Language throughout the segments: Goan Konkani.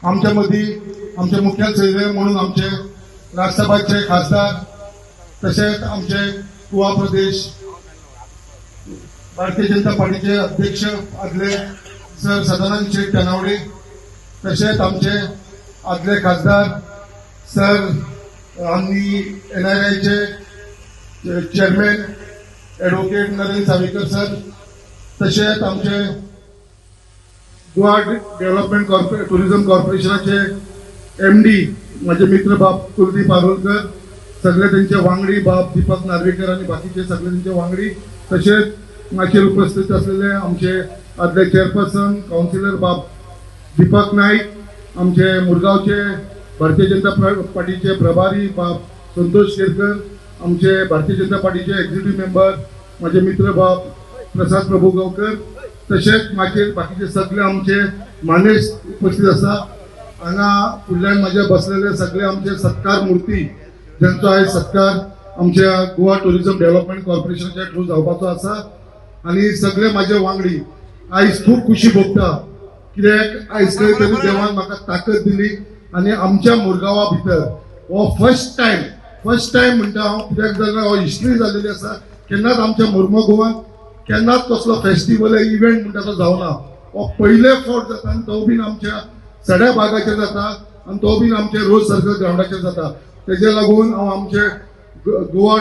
आमच्या मदीं आमचे मुखेल सोयरे म्हणून आमचे राज्यसभाचे खासदार तशेंच आमचे गोवा प्रदेश भारतीय जनता पार्टीचे अध्यक्ष आदले सर सदानंद शेठ तानावडे, तशेंच आमचे आदले खासदार सर आनी एनआरआयचे chairman advocate Narendra Savekar sir, तशेंच आमचे गोवा डेव्हलपमेंट टुरिझम कॉर्पोरेशनाचे एमडी माझे मित्र बाब कुलदीप आरोलकर, सगळे त्यांचे वांगडी बाब दीपक नार्वेकर आणि बाकीचे सगळे त्यांचे वांगडी, तसेच माचयेर उपस्थित असलेले आमचे आदले चेअरपर्सन कावन्सिलर बाब दीपक नाईक, आमचे मुरगावचे भारतीय जनता पार्टीचे प्रभारी बाब संतोष केरकर, आमचे भारतीय जनता पार्टीचे एक्झिक्युटिव्ह मेंबर माझे मित्र बाब प्रसाद प्रभुगावकर, तशेंच माचयेर बाकीचे सगळे आमचे मानेस्त उपस्थित आसा. हांगा फुडल्यान म्हाज्या बसलेले सगळे आमचे सत्कार मूर्ती, ज्यांचो आयज सत्कार आमच्या गोवा टुरिझम डेव्हलपमेंट कॉर्पोरेशनाच्या थ्रू जावपाचो आसा, आनी सगळे म्हाजे वांगडी, आयज खूब खुशी भोगता कित्याक आयज खंय तरी देवान म्हाका ताकद दिली आनी आमच्या मुरगांवा भितर हो फर्स्ट टायम, फर्स्ट टायम म्हणटा हांव, कित्याक जाल्यार हो हिस्ट्री जाल्लेली आसा. केन्नाच आमच्या मुरगांवांत केन्नाच कसलो फेस्टिवल इव्हेंट म्हणटा तो जावना. हो पयले फावट जाता आनी तो बीन आमच्या सड्या भागाचेर जाता आनी तो बीन आमच्या रोज सर्कल ग्रावंडाचेर जाता. तेजे लागून हांव आमचे गोवा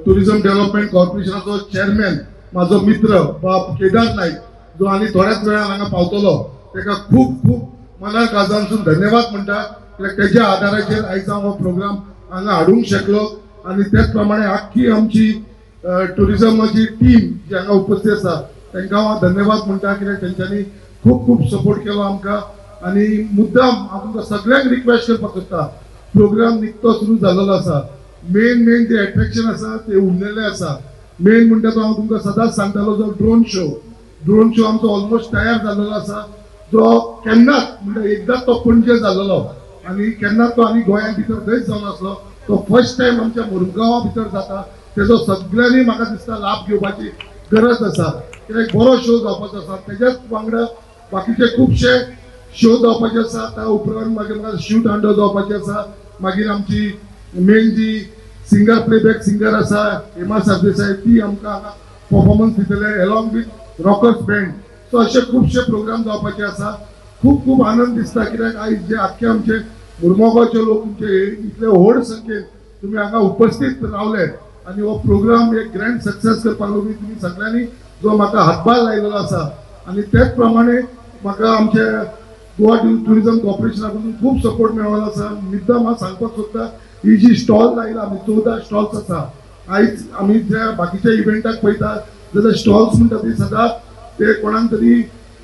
टुरिझम डेव्हलपमेंट कॉर्पोरेशनाचो चेअरमॅन म्हाजो मित्र बाब केदार नाईक, जो आनी थोड्याच वेळान हांगा पावतलो, ताका खूब खूब मना काळजांसून धन्यवाद म्हणटा, कित्याक तेज्या आदाराचेर आयज हांव हो प्रोग्राम हांगा हाडूंक शकलो. आनी तेच प्रमाणे आख्खी आमची टुरिझमाची टीम जी हांगा उपस्थित आसा, तांकां हांव धन्यवाद म्हणटा, कित्याक तेंच्यांनी खूब खूब सपोर्ट केलो आमकां. आनी मुद्दाम हांव तुमकां सगळ्यांक रिक्वेस्ट करपाक सोदता, प्रोग्राम निकतो सुरू जाल्लो आसा, मेन मेन जे एट्रॅक्शन आसा ते उरलेले आसा. मेन म्हणटा तो हांव तुमकां सदांच सांगतालो, जो ड्रोन शो, ड्रोन शो आमचो ऑलमोस्ट तयार जाल्लो आसा, जो केन्नाच म्हणटा एकदाच तो पणजे जाल्लो आनी केन्नाच तो आनी गोंयांत भितर खंयच जावनासलो. तो फर्स्ट टायम आमच्या मुरगांवा भितर जाता. तेजो सगळ्यांनी म्हाका दिसता लाभ घेवपाची गरज आसा, कित्याक बरो शो जावपाचो आसा. तेज्याच वांगडा बाकीचे खुबशे शो जावपाचे आसा. त्या उपरांत मागीर म्हाका शिव तांडव जावपाचे आसा. मागीर आमची मेन जी सिंगर, प्लेबॅक सिंगर आसा हेमा सरदेसाय, ती आमकां हांगा परफॉर्मन्स दितले along with rockers band. So अशे खुबशे प्रोग्राम जावपाचे आसा. खूब खूब आनंद दिसता, कित्याक आयज जे आख्खे आमचे मुरमोगांवचे लोक तुमचे इतले व्हड संख्येन तुमी हांगा उपस्थित रावले आनी हो प्रोग्राम एक ग्रँड सक्सेस करपाक लागून तुमी सगळ्यांनी जो म्हाका हातभार लायलेलो आसा. आनी तेच प्रमाणे म्हाका आमच्या गोवा टुरिझम कॉर्पोरेशना कडून खूब सपोर्ट मेळ्ळो आसा. मुद्दाम हांव सांगपाक सोदता, ही जी स्टॉल लायला आमी, 14 स्टॉल्स आसा. आयज आमी ज्या बाकीच्या इव्हेंटाक पळयता जाल्यार स्टॉल्स म्हणटा ती सदांच ते कोणाक तरी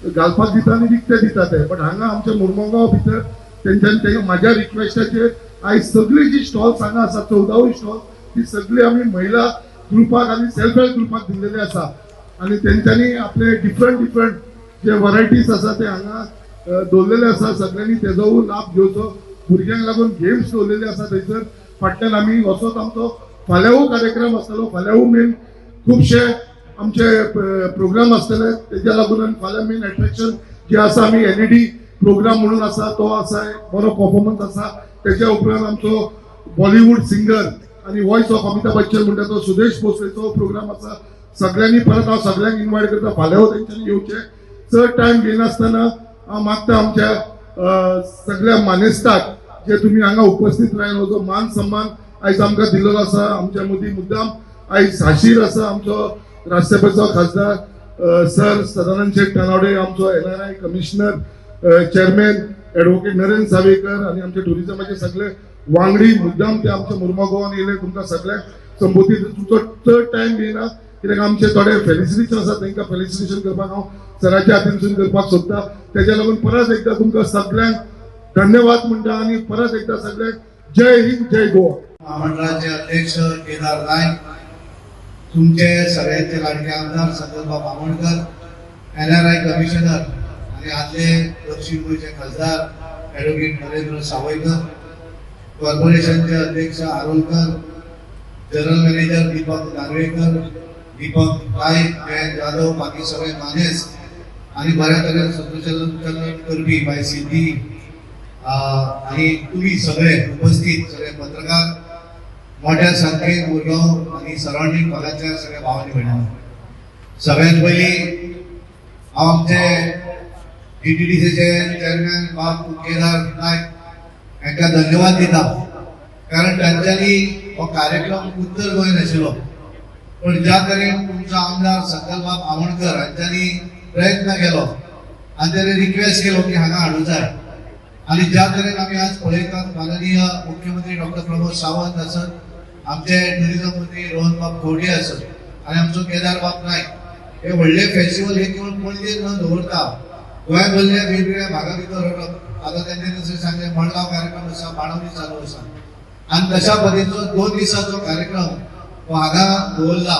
घालपाक दिता आनी विकते दिता ते, बट हांगा आमच्या मुरमुगांव भितर तेंच्यानी ते म्हाज्या रिक्वेस्टाचेर आयज सगळी जी स्टॉल्स हांगा आसा, 14वूय स्टॉल, ती सगळी आमी महिला ग्रुपाक आनी सेल्फ हेल्प ग्रुपाक दिल्लेली आसा. आनी तेंच्यांनी आपले डिफरंट डिफरंट जे वरायटीज आसा ते हांगा दवरलेले आसा. सगळ्यांनी तेजो लाभ घेवचो. भुरग्यांक लागून गेम्स दवरलेले आसा थंयसर. फाटल्यान आमी असोच आमचो फाल्यांवूय कार्यक्रम आसतलो. फाल्यांवूय मेन खुबशे आमचे प्रोग्राम आसतले. तेज्या लागून आनी फाल्यां मेन एट्रॅक्शन जे आसा, आमी एलईडी प्रोग्राम म्हणून आसा, तो आसा, एक बरो परफॉर्मन्स आसा. तेज्या उपरांत आमचो बॉलिवूड सिंगर आनी वॉयस ऑफ अमिताभ बच्चन म्हणटा तो सुदेश भोसलेचो प्रोग्राम आसा. सगळ्यांनी, परत हांव सगळ्यांक इन्वायट करता, फाल्यां तेंच्यांनी येवचें. चड टायम घेनासतना हांव मागता आमच्या सगळ्या मानेस्ताक, जे तुमी हांगा उपस्थित रावन जो मान सन्मान आयज आमकां दिल्लो आसा. आमच्या मदीं मुद्दाम आयज हाजीर आसा आमचो राज्यसभेचो खासदार सर सदानंद शेठ तानावडे, आमचो NRI commissioner chairman advocate Narendra Sawaikar आनी आमचे टुरिझमाचे सगळे वांगडी मुद्दाम ते आमच्या मुरमुगांवान येयले तुमकां सगळ्यांक संबोधीत. तुमचो चड टायम घेयना, कित्याक आमचे थोडे फेलिसिटेशन आसा, तांकां फेलिसिटेशन करपाक हांव सराच्या हातीनसून करपाक सोदता. तेज्या लागून परत एकदां तुमकां सगळ्यांक धन्यवाद म्हणटा आनी परत एकदां सगळ्यांक जय हिंद, जय गोवा. महामंडळाचे अध्यक्ष केदार नाईक, तुमचे सगळ्यांचे लाडके आमदार संदीपबाब आमोणकर, एनआरआय कमिशनर आणि आदले दक्षिण गोंयचे खासदार ॲडव्होकेट नरेंद्र सावयकर, कॉर्पोरेशनचे अध्यक्ष आरोलकर, जनरल मॅनेजर दीपक नार्वेकर, दीपक नाईक, जयंत जाधव, बाकी सगळे मानेस्त आणि बऱ्या तरेन सूत्रसंचालन करपी बाय सिद्धी. आणि तुम्ही सगळे उपस्थित सगळे पत्रकार, मोठ्या संख्येन मुरगांव आनी सरावंडींग भागांतल्या सगळ्या भावांनी भयणांनी, सगळ्यात पयलीं हांव आमचे जीटीडीसीचे चेअरमॅन बाब केदार नायक हांकां धन्यवाद दिता, कारण तांच्यांनी हो कार्यक्रम उत्तर गोंय नाशिल्लो, पण ज्या तरेन तुमचो आमदार संकल्पबाब आमोणकर हांच्यांनी प्रयत्न केलो आनी ताणें रिक्वेस्ट केलो की हांगा हाडूं जाय, आनी ज्या तरेन आमी आज पळयतात माननीय मुख्यमंत्री डॉक्टर प्रमोद सावंत आसत, आमचे टुरिझम मंत्री रोहनबाब खवटे आसत आनी आमचो केदारबाब नायक, हे व्हडले फेस्टिवल हे केवळ पणजेन न दवरता गोंय भरल्या वेगवेगळ्या भागा भितर व्हरप. आतां तेंच्यांनी जशें सांगलें, मडगांव कार्यक्रम आसा, बाणावली चालू आसा, आनी तशा पद्दतीचो 2 दिसाचो कार्यक्रम हो हांगा दवरला.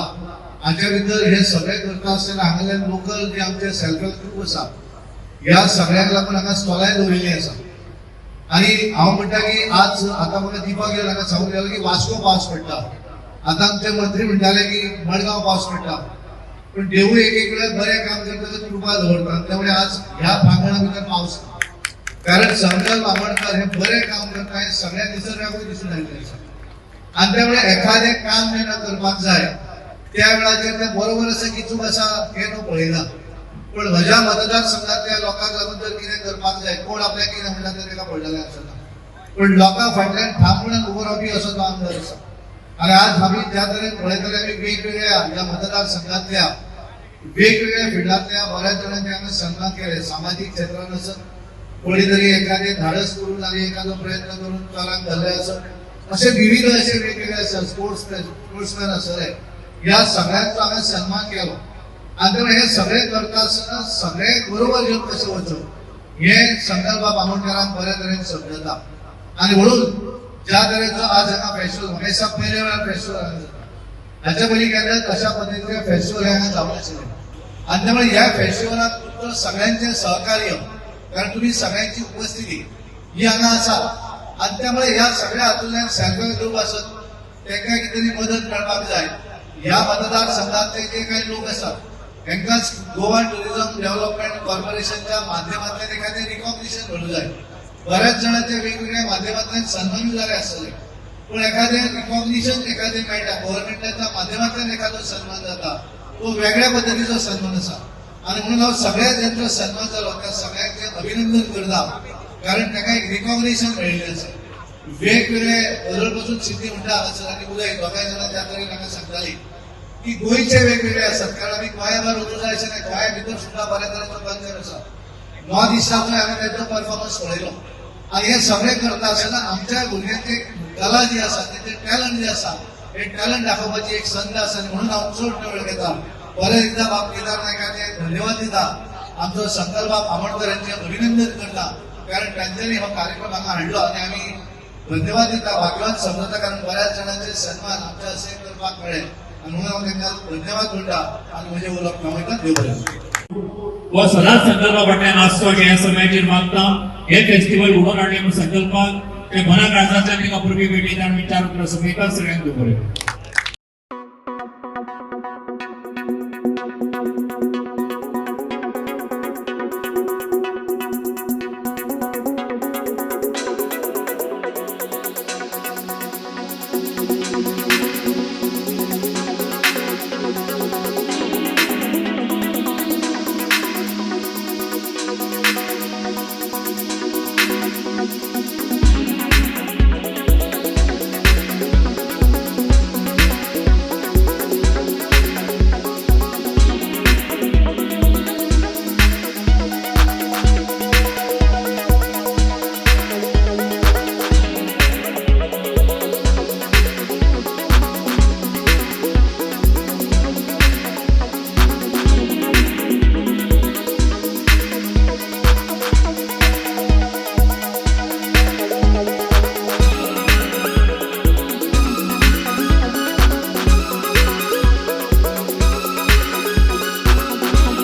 हाच्या भितर हे सगळे करता आसतना हांगासरल्यान लोकल जे आमचे सेल्फ हेल्प ग्रूप आसा ह्या सगळ्यांक लागून हांगा स्टॉलाय दवरिल्लीं आसा. आनी हांव म्हणटा की आज आतां म्हाका दीपक गेलो हांगा सांगून गेलो की वास्को पावस पडटा, आतां आमचे मंत्री म्हणटाले की मडगांव पावस पडटा, पण देवूय एक एक वेळार बरें काम करता तर कृपा दवरता. त्यामुळे आज ह्या प्रांगणा भितर पावस ना, कारण संकल्प आमोणकर हे बरें काम करता हें सगळ्या निसर्गाकूय दिसून आयिल्लें आसा. आनी त्यामुळे एखादें काम जेन्ना करपाक जाय त्या वेळाचेर तें बरोबर आसा की चूक आसा हें न्हू पळयना, पण म्हज्या मतदारसंघातल्या लोकांक लागून जर कितें करपाक जाय, कोण आपल्याक कितें म्हणटा तें ताका पडलेलें आसना, पण लोकां फाटल्यान ठामपणान उबो रावपी असो तो आमदार आसा. आनी आज आमी ज्या तरेन पळयतले आमी वेगवेगळ्या ह्या मतदारसंघातल्या वेगवेगळ्या फिल्डांतल्या बऱ्याच जाणांचे आमी सन्मान केले. सामाजीक क्षेत्रान आसत, कोणी तरी एखादें धाडस करून आनी एखादो प्रयत्न करून चोरांक धरले आसत, असे विविध असे वेगवेगळे आसा, स्पोर्ट्समॅन आसतले, ह्या सगळ्यांचो हांवें सन्मान केलो. आनी त्यामुळे हे सगळे करता आसतना सगळे बरोबर घेवन कशें वचप हें संकल्पबाब आमोणकरांक बऱ्या तरेन समजता. आनी म्हणून ज्या तरेचो आज हांगा फेस्टिवल, म्हाका दिसता पयल्या वेळार फेस्टिवल हांगा जाता, हाच्या पयलीं केन्नाच अशा पद्दतीचें फेस्टिवल हांगा जावंक नाशिल्लें. आनी त्यामुळे ह्या फेस्टिवलाक तुमचो सगळ्यांचें सहकार्य, कारण तुमी सगळ्यांची उपस्थिती ही हांगा आसा, आनी त्यामुळे ह्या सगळ्या हातूंतल्यान सेल्फ हेल्प ग्रूप आसत तांकां कितें तरी मदत मेळपाक जाय. ह्या मतदारसंघातले जे काही लोक आसात तांकांच गोवा टुरिझम डेव्हलपमेंट कॉर्पोरेशनच्या माध्यमांतल्यान एखादें रिकॉग्निशन घडूं जाय. बऱ्याच जाणांचे वेगवेगळ्या माध्यमांतल्यान सन्मानूय जाले आसतले, पूण एखादें रिकॉग्निशन एखादें मेळटा गव्हर्मेंटाच्या माध्यमांतल्यान एखादो सन्मान जाता तो वेगळ्या पद्दतीचो सन्मान आसा. आनी म्हणून हांव सगळ्या ज्यांचो सन्मान जालो त्या सगळ्यांचें अभिनंदन करता, कारण ताका एक रिकॉग्निशन मेळिल्लें आसा. वेगवेगळे बदल पसून सिद्धी म्हणटा हांगासर आनी उदय दोगांय जाणां ज्या तरेन हांगा सांगताली की गोंयचे वेगवेगळे आसात, कारण आमी गोंया भायर वचूं जाय अशें ना, गोंया भितर सुद्दां बऱ्या तरेचो कल्चर आसा. नॉर्थ इस्टाचो हांवें तांचो परफॉर्मन्स पळयलो. आनी हें सगळें करता आसतना आमच्या भुरग्यांची कला जी आसा, तेंचें टॅलंट जें आसा, हें टॅलंट दाखोवपाची एक संद आसा. आनी म्हणून हांव चड वेळ घेता, परत एकदां बाब केदार नायकाचें धन्यवाद दिता, आमचो संकल्पबाब आमोणकर हांचें अभिनंदन करता, कारण तांच्यांनी हो कार्यक्रम हांगा हाडलो आनी आमी धन्यवाद दिता, भाग्यवान समजता, कारण बऱ्याच जाणांचे सन्मान आमच्या अशें करपाक मेळ्ळे. आनी म्हणून हांव तांकां धन्यवाद म्हणटा आनी म्हजें उलोवप थांबयता. देव बरें. हो सदांच संकल्पा फाटल्यान आसचो हे सगळ्यांचेर मागता. हे फेस्टिवल उडोवन हाडलें म्हूण संकल्पाक ते मना काळजांतल्यान एक अप्रुपी भेटी आनी विचार उतरां सोंपयता. सगळ्यांक देव बरें. Thank you.